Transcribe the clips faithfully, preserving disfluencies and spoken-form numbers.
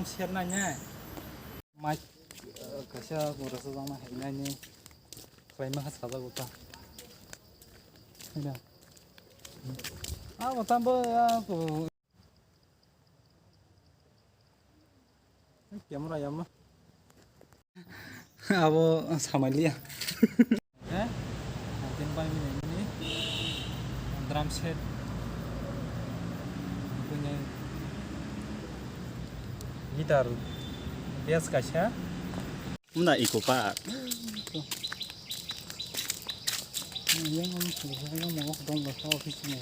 Share nai ne. Mic, eh, kaisa borok sa jang nai nai ni. Khlai ma kha sajak uta. Hai na. Ah, bo tam bo, ah, ko. Camera yama. Abo samaliya. Eh? Tin pai mini ni drum set. Punya guitar, bass kaisa. Muna iko pa. Yang om yang mo dong ba office mo.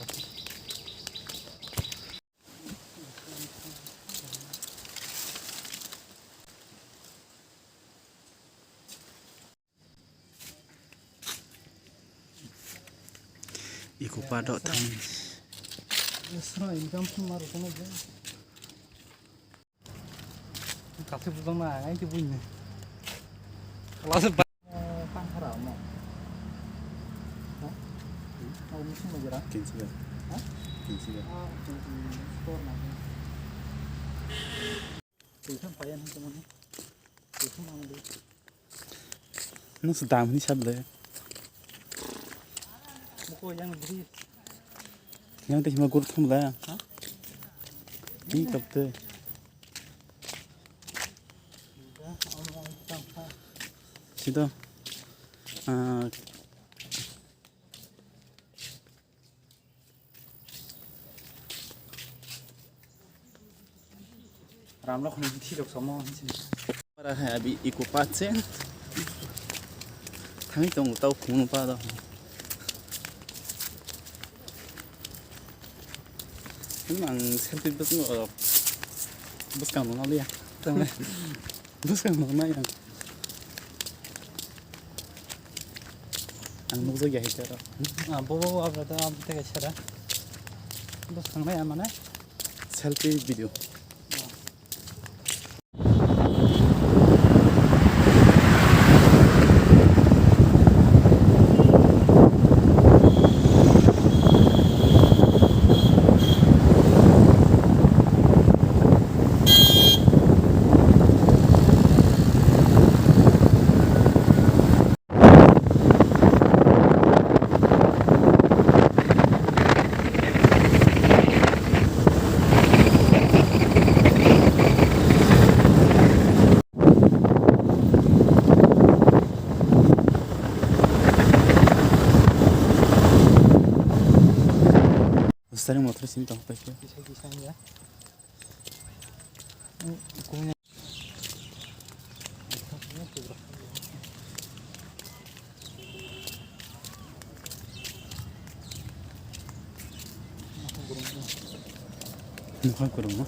Iko pa do thang. Sra income sum maro kono je. Kasi budang na, ai ti buine. Kelas ba. Tang khara mo. Ha? Oh, musim aja ra. Kinsi ya. Ha? Kinsi ya. Ah, kinsi store na. Tuition payan hai teman. Tuition ang di. Nung sedang ni sab le. Muko yang bri. Yang teh ma gur thum le. Ha? Ni kap te. Sida. Ah, Ram rok ni thi rok somo hinsi. Para hai abi iko patse. Thangwi tong tau khunu pa do. Ang selfie bus no. Bus kam no liya. Tang. Bwskang nuknai ang. Ang nukjakya hai tero. Ah, bo, bo, bo, abra ta, abra ta kaisa da. Bwskang nai mane? Selfie video. Sari motor sini tong pai ke. Kisa kisa ya. Mokha kurung no.